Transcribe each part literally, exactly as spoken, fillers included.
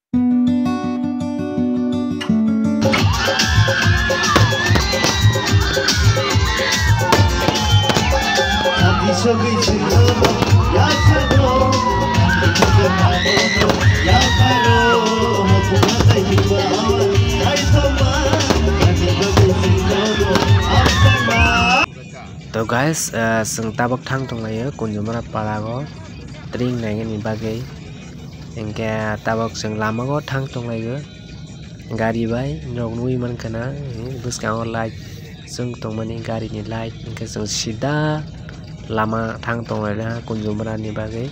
To guys, ah, chwng tabok thang tonglaio Kunjumara palago tring nainani bagwi. Hinkhe tabok chwng lamao thang tonglaio gari bai, norok nugwi mankha na, eh, bwskango light chwng tongmani, garini light, hinkhe chwng sida lama thang tonglaina Kunjumara ni bagwi,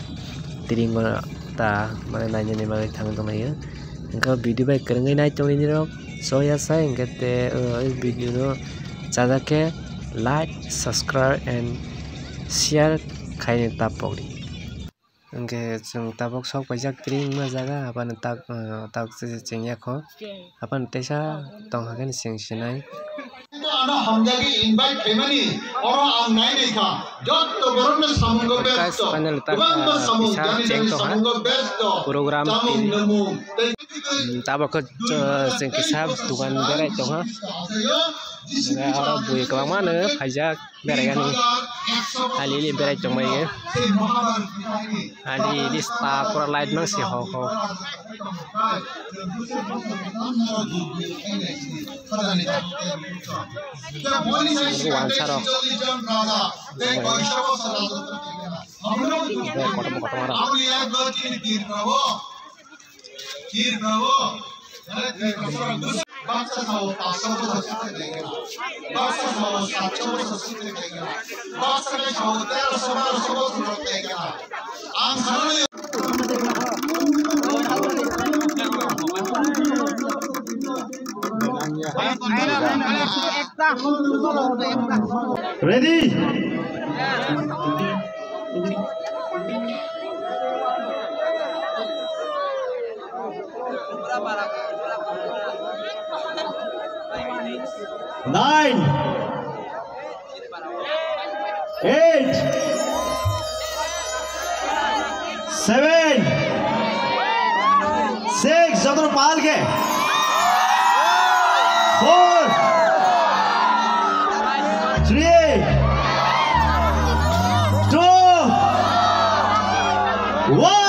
tringo ta mane nainani bagwi thang tonglaio. Hinkhe video bai kwrwngwi nai tongni nirok. Soya sai hinkhe te, uh, video no chajak khe like, subscribe and share khaina ta pokdi. Hinkhe chwng tabok sok paijak tring ma jaga, aboni tak, uh, tak se chengya kho, aboni teisa tong hakhe cheng sinai. Ano hamjagwi invite khaimani, oro ang nai nai kha. Jotto borokno samungo guys, besto. Finally tak, kwbangma ah, samung, kisa jani cheng jani tongha. Samungo besto. Program chamung tini. Nwmung tei Hmm, tabok khe, uh, chwng kisa dukan berai tongha. Oro bui kwbangma no phaijak beraigani. Ali ili berai tongmani. Ali ili sta pura light nang si ho ho. Wansa rok. Kotorma kotorma rok. Ready? Nine, eight, seven, six, joto pal khe. Four, three, two, one.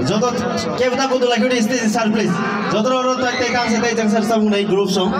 Joto kebta kudu lagi udah stage sir, please. Joto oro tak tak kang setai jang sir sabung nai group song.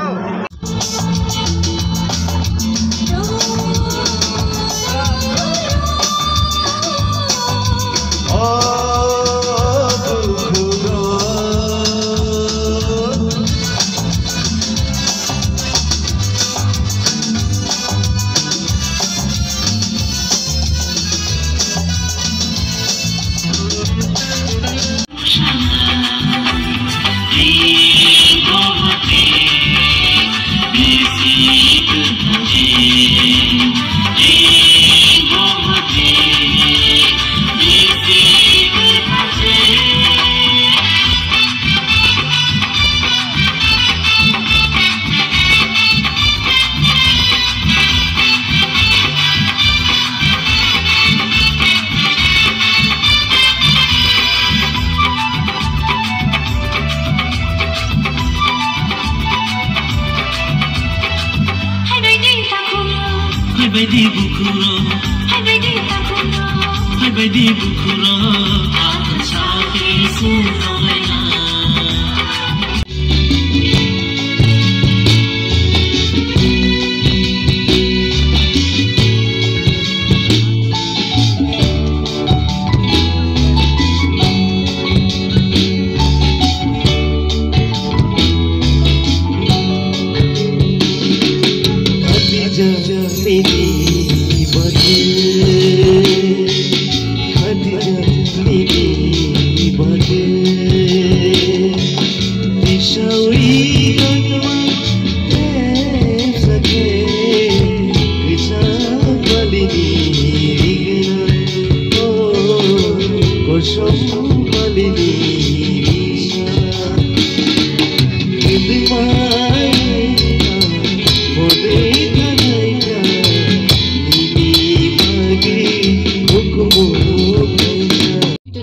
Hai bai di takhuk rok. Hai bai di bukhuk rok. Hai bai di takhuk rok. Hai bai di bukhuk rok. Takhuk sa khe se tonglaina.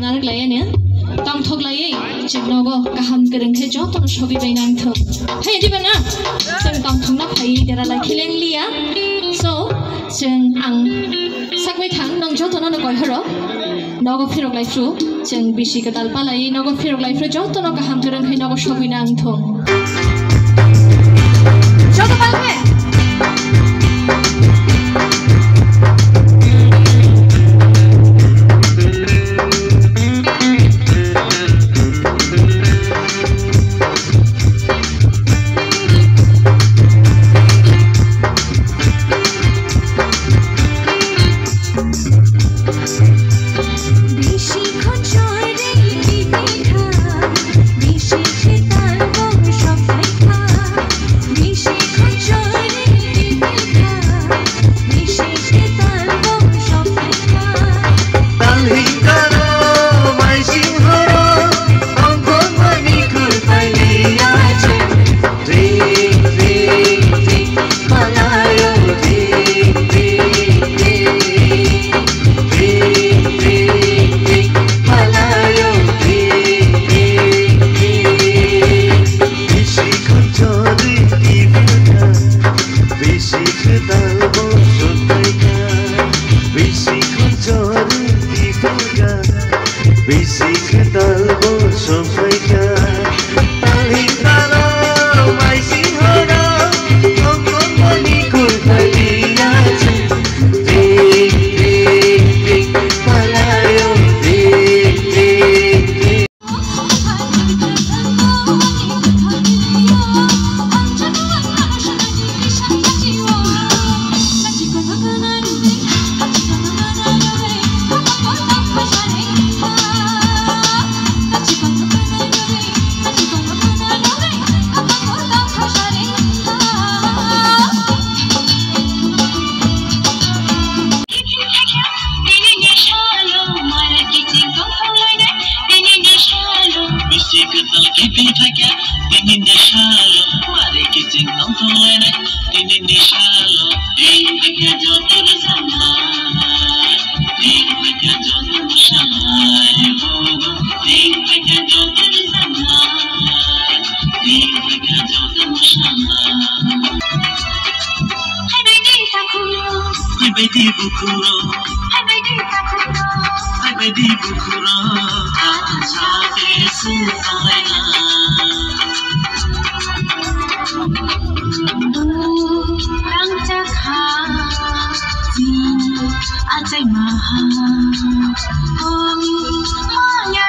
Narwk lai ani tongthok lai chwng nogo kaham kwrwng khe jotono sogwi bai nang thung. Hai diba na? Chwng tongthokno phai dera lai khe leng liya. So, chwng ang sakbai thang, nong jotono no koi horo. Nogo phirok lai phru, chwng bisi kwtal palai nogo phirok lai phru, jotono kaham kwrwng khe nogo sogwi nang thung. Joto palai. Phaibaidi bukhurok, phaibaidi bukhurok, phaibaidi bukhurok, ang sade se tonglaina. Rangchakha, achai maha, oh, maya.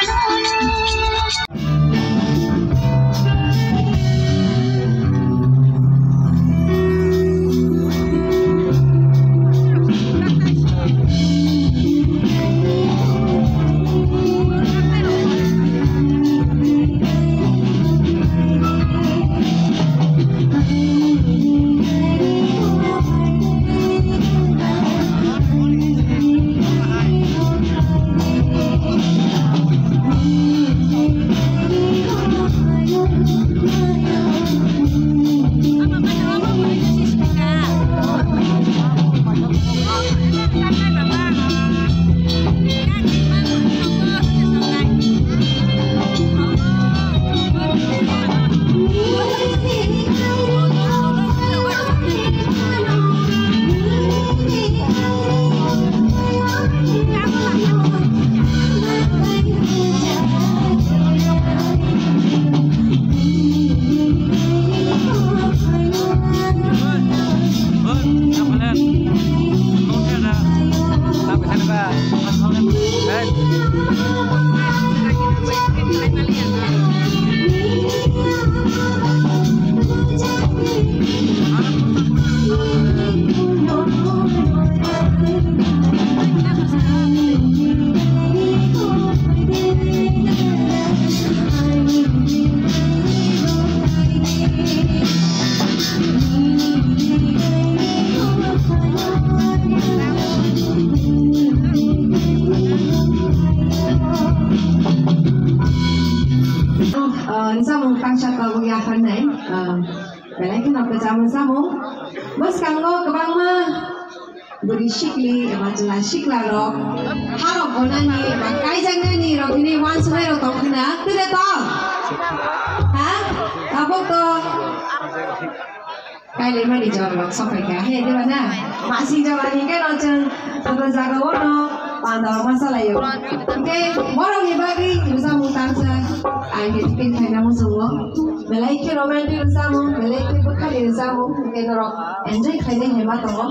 Samung tangsa tabuk yapharnai, belai kheno kwcham samung. Bwskango kwbangma bwrwi sikli eba chwla sikla rok harok gonani eba kaijaknani rok hwnwi uansuknai rok tong khna, twi de tong? Ha? Tabuk to kailaimani jora rok sokphaikha, he, diba na? Masing jora hinkhe no chwng joto jagao no panda rok ma salaio. Hinkhe borokni bagwi rwchapmung tangsa ang khe ticket khaina muchungo. Belai khe romantic rwchapmung, belai khe bwkhani rwchapmung, hinkhe norok enjoy khainai hinwi ma tongo.